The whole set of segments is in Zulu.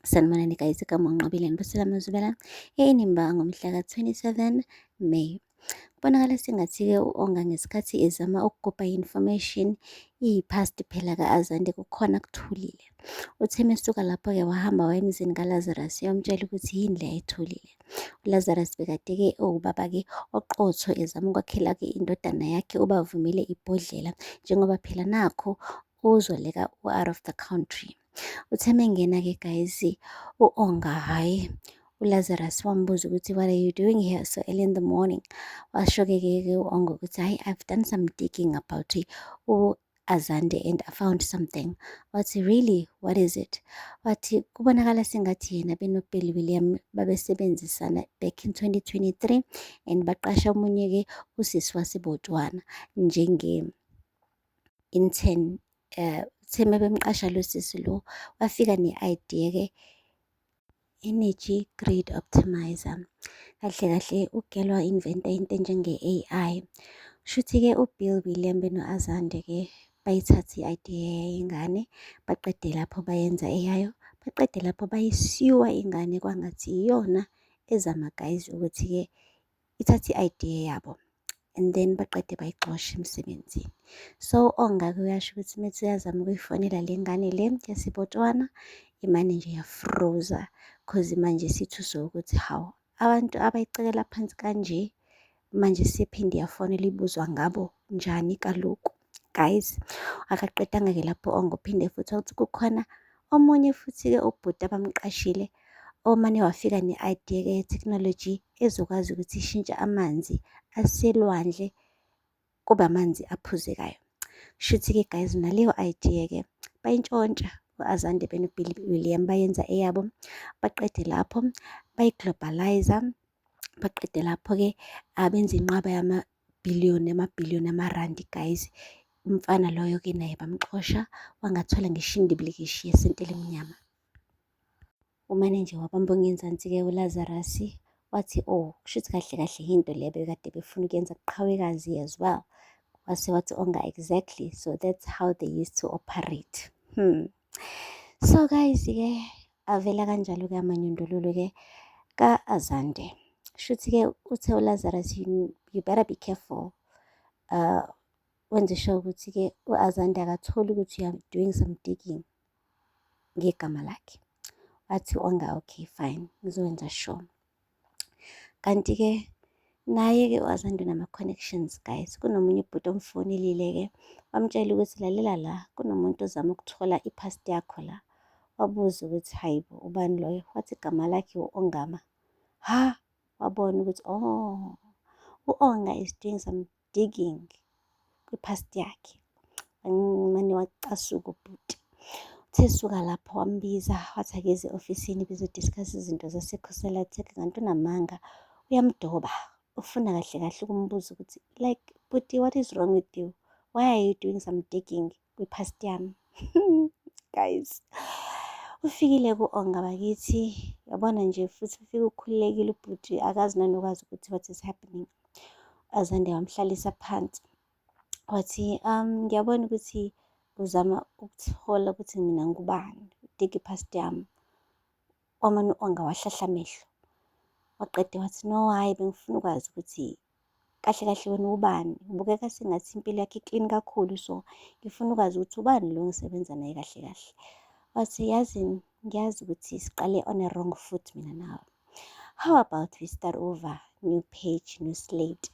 Sanibonani guys, igama uNqobile ngibusela Mazubela eNimba ngomhla ka-27 May. Kubonakala sengathi-ke u-Onga ngesikhathi ezama ukukopa i-information iyi-past phela ka-Azande kukhona akuthulile. Uthe mesuka lapho-ke wahamba waya emzini kaLazarus uyomtshela ukuthi yini le ayitholile. ULazarus bekade-ke ewubaba-ke oqotho ezama ukwakhela-ke indodana yakhe ubavumile ibhodlela njengoba phela nakho uZoleka u-out of the country. Uthe mengena-ke guys, u-Onga hhayi, uLazarus wambuza ukuthi what are you doing here so early in the morning? Washo-ke ke u-Onga ukuthi hhayi, I've done some digging about u-Azande and I found something. Wathi really, what is it? Wathi kubonakala sengathi yena benoBill William babesebenzisana back in 2023 and baqasha omunye-ke usisi waseBotswana njenge intern. Uthe mebemqasha lo sisi lo wafika ne-idea-ke energy grid optimizer. Kahle kahle u-girl wa-invent-a into enjenge-AI. Shuthi-ke uBill William beno-Azande-ke bayithatha i-idea yengane, baqede lapho bayenza eyayo, baqede lapho bayi-sue-a ingane kwangathi iyona ezama guys ukuthi-ke ithathe i-idea yabo and then baqede bayixoshe emsebenzini. So Onga-ke uyasho ukuthi methi uyazama ukuyifonela le ngane le yaseBotswana, imane nje ya-freeze-a cause manje sithuswe ukuthi hawu, abantu abayicekela phansi kanje manje siphinde yafonela ibuzwa ngabo njani kaloku. Guys, akaqedanga-ke lapho Onga, uphinde futhi wathi kukhona omunye futhi-ke ubhuti abamqashile omane wafika ne-idea-ke ye-technology ezokwazi ukuthi ishintshe amanzi aselwandle kube amanzi aphuzekayo. Kushuthi-ke guys naleyo idea-ke bayintshontsha u-Azande benoBill William bayenza eyabo, baqede lapho bayi-globalise-a, baqede lapho-ke abenza inqwaba yamabhiliyoni amabhiliyoni amarandi guys. Umfana loyo-ke naye bamxosha wangathola ngisho indibilikishi yesenti elimnyama. Umane nje wabamba ongenzansi-ke uLazarus wathi oh, kushuthi kahle kahle yinto le bekade befuna ukuyenza kuqhawekazi as well. Wase wathi Onga exactly, so that's how they used to operate. So guys-ke avela kanjalo-ke amanyundululu-ke ka-Azande. Shuthi-ke uthe uLazarus you better be careful. Wenze sure ukuthi-ke u-Azande akatholi ukuthi you are doing some digging ngegama lakhe. Wathi Onga okay fine, ngizowenza sure. Kanti-ke naye-ke u-Azande unama-connections guys. Kunomunye ubhuti omfonelile-ke wamtshela ukuthi lalela la, kunomuntu ozama ukuthola i-past yakho la. Wabuza ukuthi hayi bo, ubani loyo? Wathi igama lakhe u-Ongama. Ha, wabona ukuthi oh, u-Onga is doing some digging kwi-past yakhe. Mane wacasuka ubhuti. Uthe suka lapho wambiza wathi akeze e-ofisini bezo-discuss izinto zaseKhosela Tech, kanti unamanga uyamdoba. Ufuna kahle kahle ukumbuza ukuthi like bhuti, what is wrong with you? Why are you doing some digging kwi-past yami? Guys, ufikile ku-Onga bakithi, yabona nje futhi ufike ukhululekile ubhuti, akazi nanokwazi ukuthi what is happening. Azande wamhlalisa phansi wathi ngiyabona ukuthi uzama ukuthola ukuthi mina ngubani, u-dig-a i-past yami. Wamane u-Onga wahlahla amehlo, waqede wathi no, hhayi bengifuna ukwazi ukuthi kahle kahle wena ubani, ubukeka sengathi impilo yakho i-clean kakhulu, so ngifuna ukwazi ukuthi ubani lo engisebenza naye kahle kahle. Wathi yazi ngiyazi ukuthi siqale on a wrong foot mina nawe. How about we start over, new page, new slate.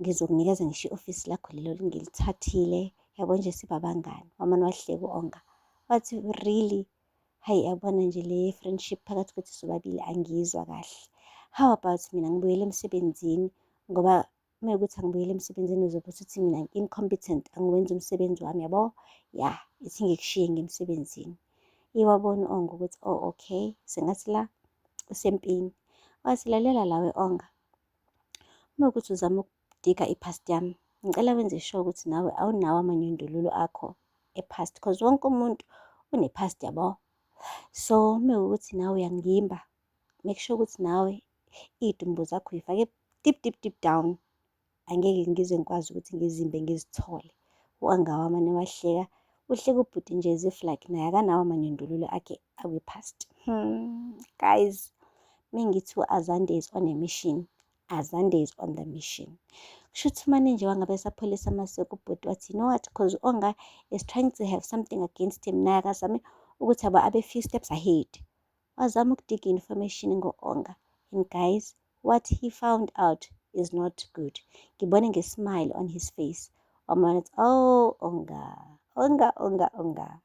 Ngizokunikeza ngisho i-ofisi lakho lelo ngilithathile, yabo nje siba abangani. Wamane wahleka u-Onga wathi really, hayi yabona nje le friendship phakathi kwethu sobabili angiyizwa kahle. How about mina ngibuyele emsebenzini, ngoba uma kuwukuthi angibuyele emsebenzini uzobe usuthi mina incompetent, angiwenzi umsebenzi wami yabo. Ya, ithi ngikushiye ngemsebenzini. Iwabona u-Onga ukuthi oh okay, sengathi la usempini. Wathi lalela lawe Onga, uma kuwukuthi uzama uku-dig-a i-past yami, ngicela wenze sure ukuthi nawe awunawo amanyundululu akho e-past, cause wonke umuntu une-past yabo. So uma kuwukuthi nawe uyangimba, make sure ukuthi nawe iy'dumbu zakho uy'fake deep deep deep down. Angeke ngize ngikwazi ukuthi ngizimbe ngizithole. U-Onga wamane wahleka. Uhleka ubhuti nje as if like naye akanawo amanyundululu akhe akwi-past. Guys, mengithi u-Azande is on a mission, Azande is on the mission. Kusho ukuthi umane nje wangabe esapholisa amaseko ubhuti wathi, you know what, because Onga is trying to have something against him, naye akazame ukuthi abe few steps ahead. Wazama ukudiga information ngo-Onga. And guys, what he found out is not good. Ngibone nge-smile on his face. Wamane wathi, oh, Onga, Onga, Onga, Onga.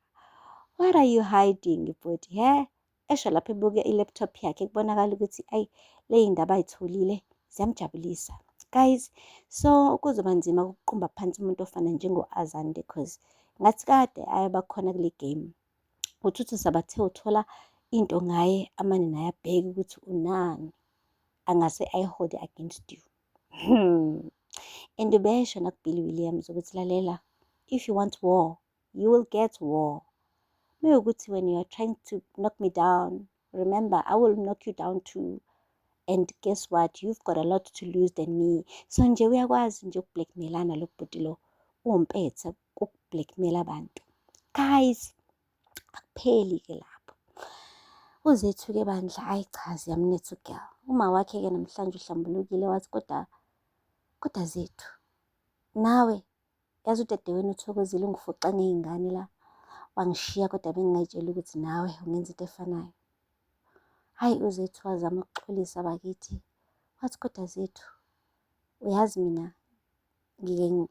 What are you hiding, bhuti, he? Esho lapho ebuke i-laptop yakhe, kubonakala ukuthi ayi, le yindaba ayitholile ziyamjabulisa. Guys, so kuzoba nzima ukuqumba phansi umuntu ofana njengo-Azande, cause ngathi kade ayabakhona kule game. Uthi sabathe uthola into ngaye, amane naye abheke ukuthi unani angase ayi-hold against you. And besho nakuBilly Williams ukuthi lalela, if you want war, you will get war. Mewukuthi when you are trying to knock me down, remember I will knock you down too. And guess what? You've got a lot to lose than me. So nje uyakwazi nje ukublackmailana lo bhuti lo. Uwumpetha ukublackmail abantu. Guys, akupheli-ke lapho. Uzethu-ke bandla, ayi cha, ziyamnetha u-girl. Uma wakhe-ke namhlanje uhlambulukile wathi kodwa kodwa Zethu, nawe yazi udadewenu uThokozile ungifuqa ngey'ngane la, wangishiya kodwa bengingay'tsheli ukuthi nawe ungenza into efanayo. Hhayi, uZethu wazama ukuxolisa bakithi, wathi kodwa Zethu, uyazi mina ngike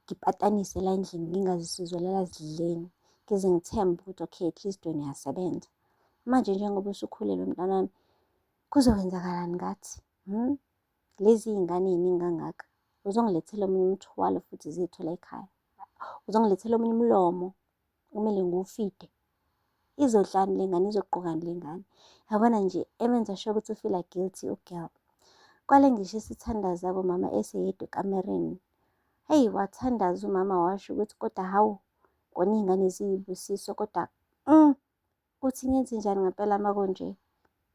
ngipatanise la endlini ngingazi sizolala sidleni, ngize ngithembe ukuthi okay, at least wena uyasebenza. Manje njengoba usukhulelwe mntanami, kuzokwenzakalani ngathi? Lezi iy'ngane ey'ningi kangaka, uzongilethela omunye umthwalo futhi Zethu la ekhaya. Uzongilethela omunye umlomo kumele ngiwufide. Izodlani le ngane, izogqokani le ngane? Yabona nje emenza sure ukuthi u-feel-a guilty u-girl. Kwale ngisho esithandaza kumama eseyedwa ekamereni. Hheyi, wathandaza umama washo ukuthi kodwa hawu, kona iy'ngane ziyibusiso kodwa uthi ngenzenjani ngempela uma kunje?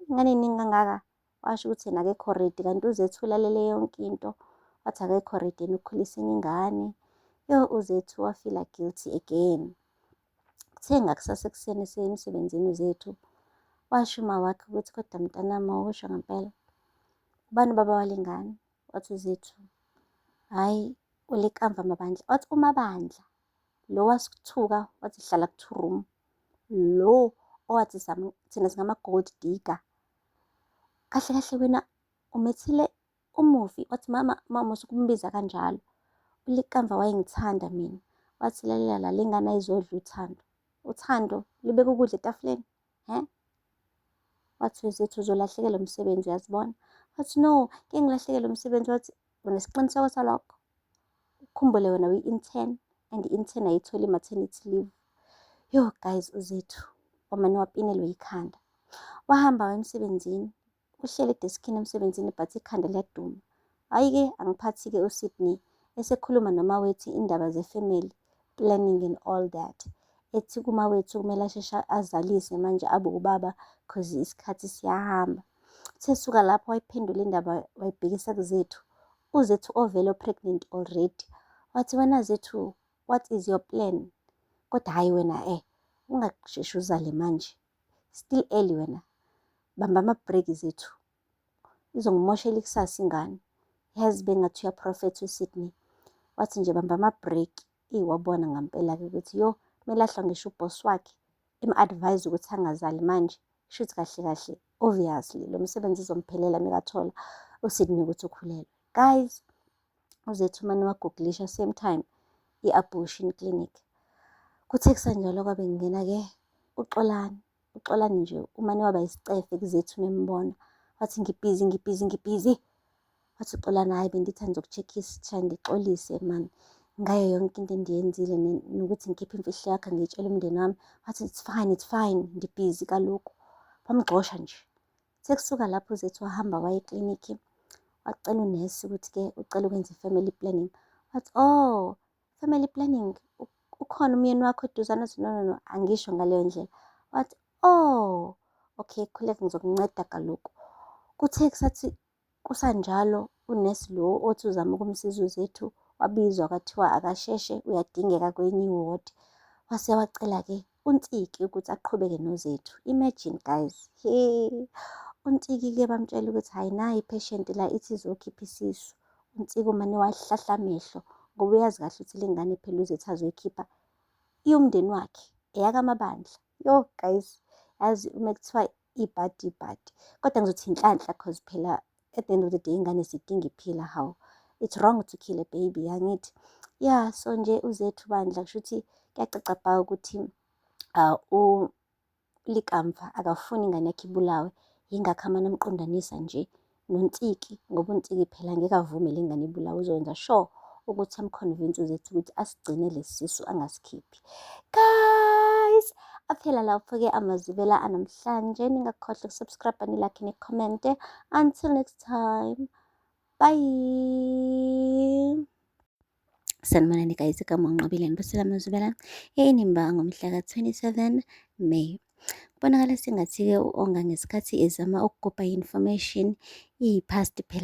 Ingane ey'ningi kangaka? Washo ukuthi yena akekho ready, kanti uZethu ulalele yonke into. Wathi akekho ready yena ukukhulisa enye ingane. Yo, uZethu wa-feel-a guilty again. Kuthe ngakusasa ekuseni esiya emsebenzini uZethu, washo uma wakhe ukuthi kodwa mntanami awusho ngempela, ubani ubaba wale ngane? Wathi uZethu, hhayi, uLekamva Mabandla. Wathi uMabandla lo wasithuka wathi hlala ku-two room, lo owathi thina singama-gold digger. Kahle kahle wena umethile umufi. Wathi mama, mama usukumbiza kanjalo. ULekamva wayengithanda mina. Wathi lalela la, le ngane ayizodla uthando. Uthando libeka ukudla etafuleni, he? Wathi uZethu uzolahlekelwa umsebenzi uyazibona. Wathi no, ngeke ngilahlekelwe umsebenzi. Wathi unesiqiniseko salokho? Ukhumbule wena uyi-intern and i-intern ayitholi i-maternity leave. Yo guys, uZethu wamane wapinelwa ikhanda. Wahamba waya emsebenzini, uhleli edeskini emsebenzini but ikhanda liyaduma. Hhayi-ke angiphathi-ke uSydney esekhuluma nomawethu indaba ze-family planning and all that. Ethi kumawethu kumele asheshe azalise manje abe ubaba cause isikhathi siyahamba. Uthe suka lapho wayiphendula indaba wayibhekisa kuZethu. UZethu ovele pregnant already. Wathi wena Zethu, what is your plan? Kodwa hhayi wena ungasheshi uzale manje. Still early wena. Bamba ama-breki Zethu. Izongimoshela ikusasa ingane. Yazi bengathi uyaprofetha uSydney. Wathi nje bamba ama-breki. Eyi, wabona ngampela-ke ukuthi yo, kumele ahlwa ngisho u-boss wakhe emu-advise ukuthi angazali manje. Shuthi kahle kahle, obviously lo msebenzi uzomphelela mekathola uSydney ukuthi ukhulelwe. Guys, uZethu mane wagooglisha same time i-abortion clinic. Kuthe kusanjalo kwabe kungena-ke uXolani. UXolani nje umane waba isicefe kuZethu membona. Wathi ngi-busy, ngi-busy, ngi-busy. Wathi uXolani hhayi bendithi angizoku-checkisha ndixolise mani ngayo yonke into endiyenzile nokuthi ngikhiphe imfihlo yakho ngiyitshele umndeni wami. Wathi it's fine, it's fine, ndi-busy kaloku. Bamgxosha nje. Sekusuka lapho uZethu wahamba waya eklinikhi, wacela unesi ukuthi-ke ucela ukwenza i-family planning. Wathi oh, family planning, ukhona umyeni wakho eduzane? Wathi no, no, no, angisho ngaleyo ndlela. Wathi oh, okay, khuleka ngizokunceda kaloku. Kuthe kusathi kusanjalo unesi lo othi uzama ukumsiza uZethu wabizwa kwathiwa akasheshe uyadingeka kwenye iwodi. Wase wacela-ke uNtsiki ukuthi aqhubeke noZethu. Imagine guys, he, uNtsiki-ke bamtshela ukuthi hhayi, nayi i-patient la ithi izokhipha isisu. UNtsiki umane wahlahla amehlo ngoba uyazi kahle ukuthi le ngane phela uZethu azoyikhipha iyomndeni wakhe, eyakaMabandla. Yo guys, yazi uma kuthiwa ibhadi ibhadi, kodwa ngizothi inhlanhla cause phela at the end of the day ingane sidinga iphila, hawu. It's wrong to kill a baby, angithi? Yeah, so nje uZethu bandla kusho ukuthi kuyacaca bha ukuthi uLikamva akafuni ingane yakhe ibulawe, yingakho amane amqondanisa nje noNtsiki ngoba uNtsiki phela angeke avume le ngane ibulawe, uzowenza sure ukuthi am-convince uZethu ukuthi asigcine lesi sisu angasikhiphi. Guys, aphela lapho-ke amazwibela anamhlanje. Ningakhohlwa uku-subscribe, ni-like, ni-comment. Until next time, bye. Sanibonani guys, igama uNqobile ngibusela amazwibela eNimba ngomhla ka-27 May. Kubonakala sengathi-ke u-Onga ngesikhathi ezama ukukopa i-information iyi-past phela.